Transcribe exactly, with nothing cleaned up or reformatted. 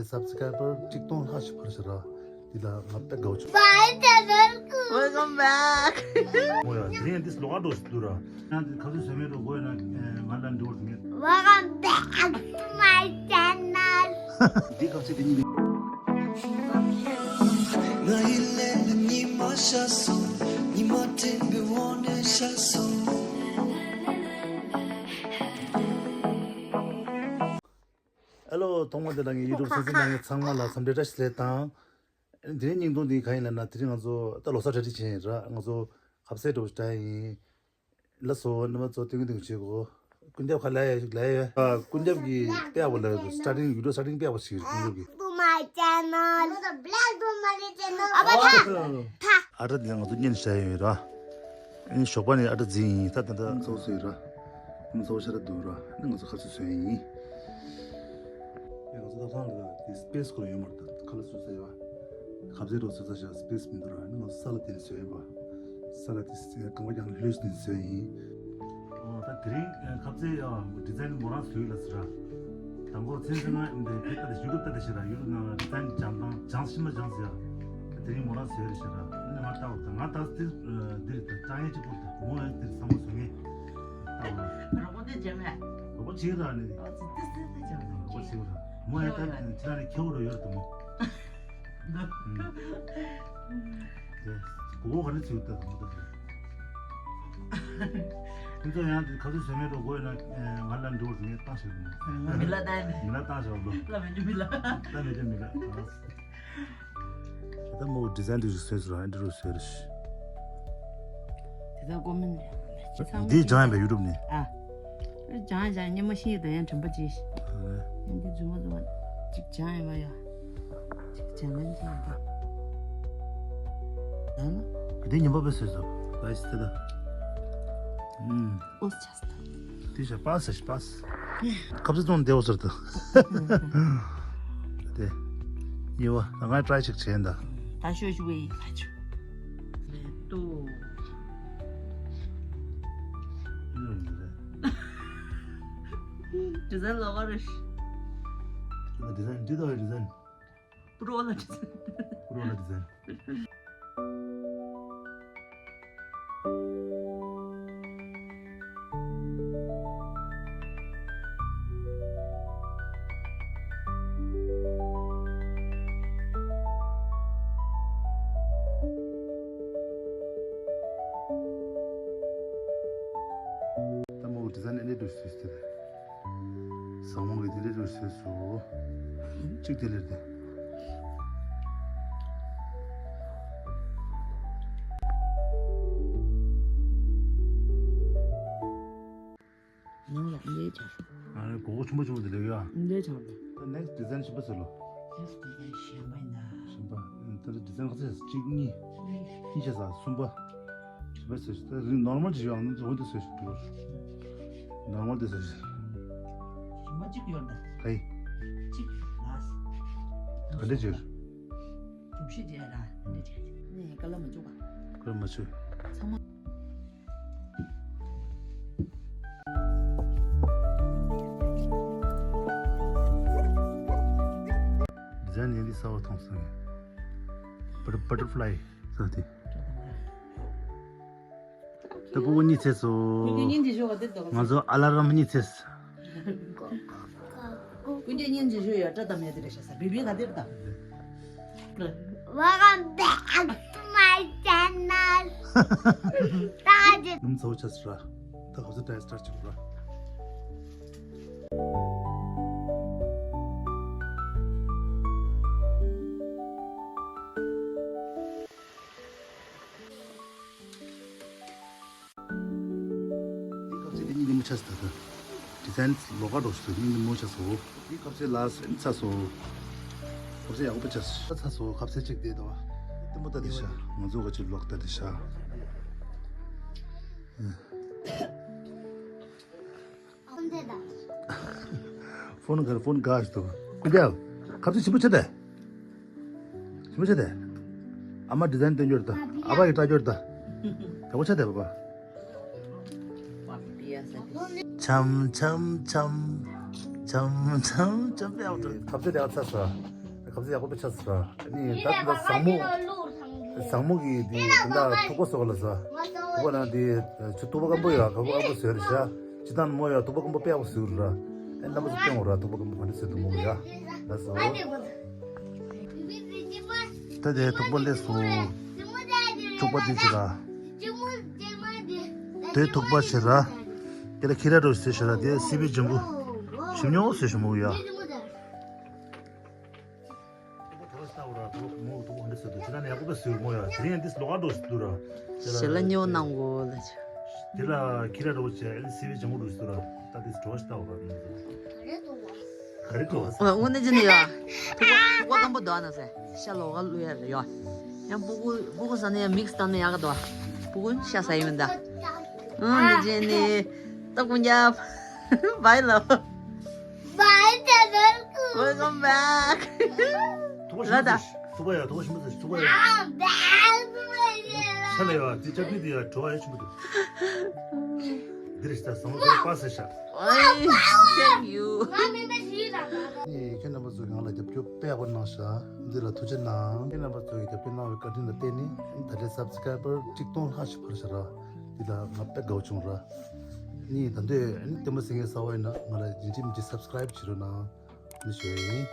སབ་སི་ཀ་རའི་བར་གཅིག་སྟོང་ལྷག་ཞིག་འཕར་ཤག་ར། འདི་ལ་ང་དཔེ་དགའ་བོ་བྱུང་། Bye, Welcome back. ཨོ་ཡ། དེ་རིང་འདི་ལོགས་ཀ་འགྲོ་སྲིད་འདུག་ར། ཡང་འདི་ཁ་སུ་ཟོས་མེད་འགྲོ་དགོས་ན་ང་ལ་འགྲོ་བར་མེད། Welcome back to my channel. འདི་ཁ་སུ་དེ་གཉིས། ང་ཡི་ལས་ལ་ཉི་མ་ཤར་སོང་། ཉི་མ་སྤྲིན་པའི་འོག་ནས་ཤར་སོང་། ཧེ་ལོ། ཐོག་མ་དེ་ལ་ངའི་ཡུ་ཊུབ་གསན་མཁན་ནང་གི་ཚང་མ་ལ་འཚམས་འདྲི་བཀྲ་ཤིས་བདེ་ལེགས་དང་། དེ་རིང་སྙིང་དོན་འདི་གང་ཡིན་ལབ་ན། དེ་རིང་ང་ཚོ་ད་ལོ་གསར་གྲ་སྒྲིག་བྱས་ཡིན་ར། ང་ཚོ་ཁ་ཟས་འགྲོ་བའི་གྲ་ཡིན། ལགས་སོ། རྣམ་པ་ཚོ་སྟོན་གི་འདུག་བྱེད་གོ། ཀུན་ཁྱབ་ཁ་ལ་ཡ་ཞིག་ལ་ཡ། ཨ། ཀུན་ཁྱབ་ཀྱི་དཔེ་ཡག་པོ་ལབ་ཡོད། སི་ཊར་ཊིང་། ཡུ་ཊུབ་སི་ཊར་ཊིང་དཔེ་ཡག་པོ་ཞིག་རེད། ཀུན་ཁྱབ་ཀྱི། To my channel. Welcome back to my channel. ཨ་ཕ་ཐ། ཐ། ཨ་ཊ་དེ་ང་ཚོ་བརྙན་བཞག་ཡོད་ར། ཨ་ནི་ཞོགས་པ་ནས་ཨ་ཊ་བརྫིས་ཡིན། ད་ད་ད་ཚོགས་སུ་ཡོད་ར། ཁོང་ཚོ་ཤ་ར་འདུག་ར། ཨ་ནི་ང་ཚོ་ཁ་ཚུར་བཟོས་ཡིན། ཨེ། ང་ཚོ་ད་ཐང་ལ་དེ་སི་པེ་སི་ཁོ་ར་ཡོད་མ་རེད། ད་ཁ་ལ་སུ་ཟེར་བ། ཁ་ཟས་འགྲོ་ཚོད་ས་ཤ་སི་པེ་སི་མི་འདུག་ར། ཨ་ནི་ང་ཚོ་ས་ལ་དེ་ནས་བཟོས་ཡིན་པ། ས་ལ་དེ་གང་བ་ཀྱང་ལུས་ནས་བཟོས་ཡིན། ཨོ། ད་དེ་རིང་ཁ་ཟས་ཨ་ཌི་ཛའིན་མོ་རང་བཟོས་ལ་ཟེར་ར། དང་པོ་ཚན་ཚན་ན་འདི་ཕེ་ཏ་དེ་ཡུ་ཊུབ་ལྟ་དེ་ཤེས་ར། ཡུ་ཊུབ་ནང་ལ་ཌི་ཛའིན་སྦྱང་སྟངས་སྦྱངས་ཤིན་པ་སྦྱངས་ཟེར་ར། དེ་རིང་མོ་རང་བཟོས་རེད་ཤེས་ར། ཨ་ནི་ང་ལྟ་བ་ད་ང་ད་འདི་འདི་རེད། ད་ཅང་ཡེ་གཅིག་པོ་ད་མོ་ཡང་འདིར་བསམ་བློ་བཟོ་ངེས་ལྟ་བ། རོགས་པ་འདི་བྱས་མེད། རོགས་པ་བྱེད་ར་ནི། ཨ་ཙི་ཙི་ཙི་ཙི་བྱས་མེད། རོགས་པ་བྱེད་ར། མོ་ཡང་ད་ཁྱོད་རང་ནི་ཁྱེད་རང་ནི་ཁྱེད་རང་ཡོད་རེད་མོ། ད་གོ་གོ་ག་ནས་ཚིག་ད་མོ་ད། ཁྱེད་ཚོ་ཡང་དེ་ཁ་ཚུར་ཟོས་མེད་འགྲོ་དགོས་ན་ང་ལ་འགྲོ་བར་ངས་བཏང་ཞོག་མོ། མི་ལ་ད་ནི། མི་ལ་བཏང་ཞོག་ལོ། ལ་མི་འགྲོ་མི་ལ། ལ་མི་འགྲོ་མི་ལ། ད་མོ་ཌི་ཛའིན་དེ་ཞིག་བཟོས་སོང་། ཨ་འདི་རུ་བཟོས་རེད། དེ་ད་ཀོ་མེན་ནས། འདི་སྦྱང་ཡིན་པས་ཡུ་ཊུབ་ནས། ཨ། སྦྱང་སྦྱང་སྙན་མོ་ཤེས་དང་ཡང་དྲན་པ་བརྗེད་ཤི། ཨ། ཡང་འདི་རྫུན་མ་རྫུན་མ་ཅིག་སྦྱང་ཡིན་པ་ཡ། ཅིག་སྦྱང་ལན་ཅིག་ཡིན་པ། ད་ན། འདི་ཉིན་པ་བས་བཟོས་སོང་། ལ་ཡིས་དེ་ད། ཨུམ། ཨོ་ཆ་དེ་ཤ་པ་སི་ཤ་པ་སི། ཁབ་ཙེ་བཙོང་བདེ་བོ་ཟེར་དུ། དེ། ཉེ་བ་ང་ཏྲའི་ཅིག་བྱས་འདའ། ད་ཤོད་ཤུ་བའི་ལ་ཆུ། ཏུ། ཌི་ཛའིན་ལོག་རེད། ཌི་ཛའིན་འདི་ད་ཌི་ཛའིན། པུ་རོ་ལ་ཌི་ཛའིན། པུ་རོ་ལ་ཌི་ཛའིན། ད་མོ་ཌི་ཛའིན་ཨེ་འདྲ་འདུག་ཟེར་ཟེར། ཟངས་མོ་གི་དེ་འདྲ་འདུག་ཟེར་སོ། གཅིག་དེ་ལེར་དེ། ནང་ལ་འདི་ཆགས། ཨ་ནི་གོ་གོ་ཆུང་པོ་ཆུང་པོ་དེ་ལེགས་ཡ། འདི་ཆགས་འདི། ད་next design་གཞན་པ་ཟེར་ལོ། next design་གཞན་པ་ཡིན་ན། གཞན་པ། ད་design་ཁ་ཚད་གཅིག་གཉིས། གཉིས་བྱས་ས་གསུམ་པ། གཞན་པ་ཟེར་ད་རིང་normal་གཅིག་ཡོང་ནི་འོན་ཏེ་ཟེར་ཞིག་འགྲོ། normal་དེ་ཟེར་ཞིག་གཞན་པ་གཅིག་ཡོད་ད། ག་ཡི། གཅིག་ལ། ག་འདྲ་བྱོས། གྲུབ་གཞི་བྱས་ལ་འདི་བྱས། ནས་ཀ་ལ་མ་བཅུག་པ། ཀ་ལ་མ་བཅུག་ཚང་མ། design་ཡིན་གྱི་གསར་བ་མཐོང་སོང་། Butter- butterfly་ཟེར་དེ། ད་སྤུ་གུ་གཉིད་སད་སོང་། ཀུན་གྱིས་སྙིང་རྗེ་ཞུ་བ་དེ་འདུག་ང་ཚོ་ཨ་ལ་རམ་གཉིད་སད་སོང་། ཀུན་གྱིས་སྙིང་རྗེ་ཞུ་ཡ་བཀྲ་དམ་ཡ་དེ་རེད་ཤག་ས་བི་བི་ག་དེར་དང་། Welcome back to my channel. ད་ཨ་ཅེ། ནུམ་ཚོ་ཆ་སྲ། ད་ཁོ་ཚོ་try start་བྱེད་དགོས་ར། འདི་ཁ་ཟས་འདི་སྙིང་རྗེ་མོ་ཆགས་སོང་ད། design་ལོགས་ཀ་འགྲོ་སོང་། སྙིང་རྗེ་མོ་ཆགས་སོང་། འདི་ཁ་ཟས་ལ་སེམས་ཚ་སོང་། ཁ་ཟས་ཡག་པོ་ཆགས་སོང་། ཚ་སོང་། ཁ་ཟས་གཅིག་བསྡད་དོ། ལྟད་མོ་ལྟ་དེ་ཤ། ང་ཚོ་ག་ཅིག་ལོག་ལྟ་དེ་ཤ། ཕོན་གར་ཕོན་གར་ཞིག་འདུག་ཀུ་ཅག་ཁ་ཚུལ་ཞིམ་པོ་བྱེད་དེ། ཞིམ་པོ་བྱེད་དེ། ཨ་མ་design་སྟོན་རྒྱུར་དང་ཨ་ཕ་ཡི་སྐྲ་རྒྱུར་དང་། ཡག་པོ་བྱེད་དེ་པ་པ། འཆམ་འཆམ་འཆམ། འཆམ་འཆམ་འཆམ་པའི་འོག་ཏུ། ཁ་ཟས་ཡག་ཚ་ས། ཁ་ཟས་ཡག་པོ་དཔེ་ཆགས་ས། ནི་ད་ད་བཟང་མོ། བཟང་མོ་གི་དེ་ད་ཐུག་པ་བཟོ་ག་ལ་ས། ཐུག་པ་ན་དེ་ཆུ་ཐུག་པ་སྐམ་པོ་ཡོད། ཁ་པོ་སྐམ་པོ་བཟོས་རེད་ཤག་ཅི་ད་མོ་ཡོད། ཐུག་པ་སྐམ་པོ་དཔེ་ཡག་པོ་བཟོས་རེད་ར། ཨེ་རྣམ་པ་ཚོ་སྟོན་འོ་ར། ཐུག་པ་སྐམ་པོ་ག་འདྲ་བཟོས་འདུག་མོ་ཡ། ལགས་སོ། ད་དེ་ཐུག་པ་ལས་སུ། ཐུག་པ་དེ་ཅི་ར། དེ་ཐུག་པ་ཞེ་ར། དེ་ལ་ཁྱི་ར་འགྲོ་ཟེར་ཞེ་ར། དེ་སི་པི་འཇམ་པོ། ཞིམ་ཉོ་ཟེར་ཞིམ་མོ་ཡ། ཐུག་པ་ཐུག་པ་ལྟ་བུ་ར། ཐུག་པ་མོ་ཐུག་པ་འདི་ཟེར་འདུག་ཅི་ན་ནས་ཡག་པོ་བཟོས་མོ་ཡ། དེ་རིང་འདི་ལོག་འགྲོ་ཟེར་འདུག་ར། ཞེ་ལ་ཉོ་གནང་གོ་ལ། དེ་ལ་ཁྱི་ར་འགྲོ་བྱས་ཨེ་སི་བི་ཇམ་པོ་འགྲོ་ཟེར་ར། ད་དེ་འགྲོ་ཤི་ལྟ་བུ་ར། ག་རེ་འགྲོ་བ། ཨ་འོ་ན་ཅི་ནས་ཡ། ཐུག་པ་ཐུག་པ་སྐམ་པོ་འདུག་ཨ་ན་ཟེར། ཤ་ལོག་ག་བླུག་ཡ་རེད་ཡ། ཡང་སྤུ་གུ་སྤུ་གུ་ཟ་ནས་ཡང་མིག་སི་བཏང་ནས་ཡག་ག་འདུག་སྤུ་གུ་ཤ་ཟ་ཡི་མིན་ད། ཨ་ནི་ཅི་ནས། ད་ཀུན་ཀྱང་། བའི་ལོ། Bye, Telugu. Welcome back. ཐུག་པ་ཞིམ་པོ་ཟེར། ཐུག་པ་ཡ། ཐུག་པ་ཞིམ་པོ་ཟེར། ཐུག་པ་ཡ། ཤ་ལ་ཡ། དེ་ཅག་ནི་དེ་ཡ་བྲོ་བ་ཡ་ཆེན་པོ་འདུག་འདི་རེད་ཤག་བཟང་པོ་པ་ཟེར་ཤག Thank you. ནི་ཁྱེད་རྣམ་པ་ཚོ་ང་ལ་རྒྱབ་སྐྱོར་དཔེ་ཡག་པོ་གནང་ཤག་འདི་ལ་ཐུགས་རྗེ་གནང་། ཁྱེད་རྣམ་པ་ཚོ་གིས་རྒྱབ་སྐྱོར་གནང་བའི་བཀའ་དྲིན་ལ་བརྟེན་ནས་ད་ལྟའི་སབ་སི་ཀ་རའི་བར་ཁྲི་སྟོང་ལྷག་ཞིག་འཕར་ཤག་ར། འདི་ལ་ང་དཔེ་དགའ་བོ་བྱུང་ར། ནི་ད་འདོད་ནི་ལྟད་མོ་གཟིགས་མཁན་གསར་པ་ཡིན་ན་ང་ལ་ཡིན་གཅིག་མིན་གཅིག་སབ་སི་ཀ་རའིབ་བྱེད་རོགས་གནང་། ནི་ཞུ་ཡ་ཡིན།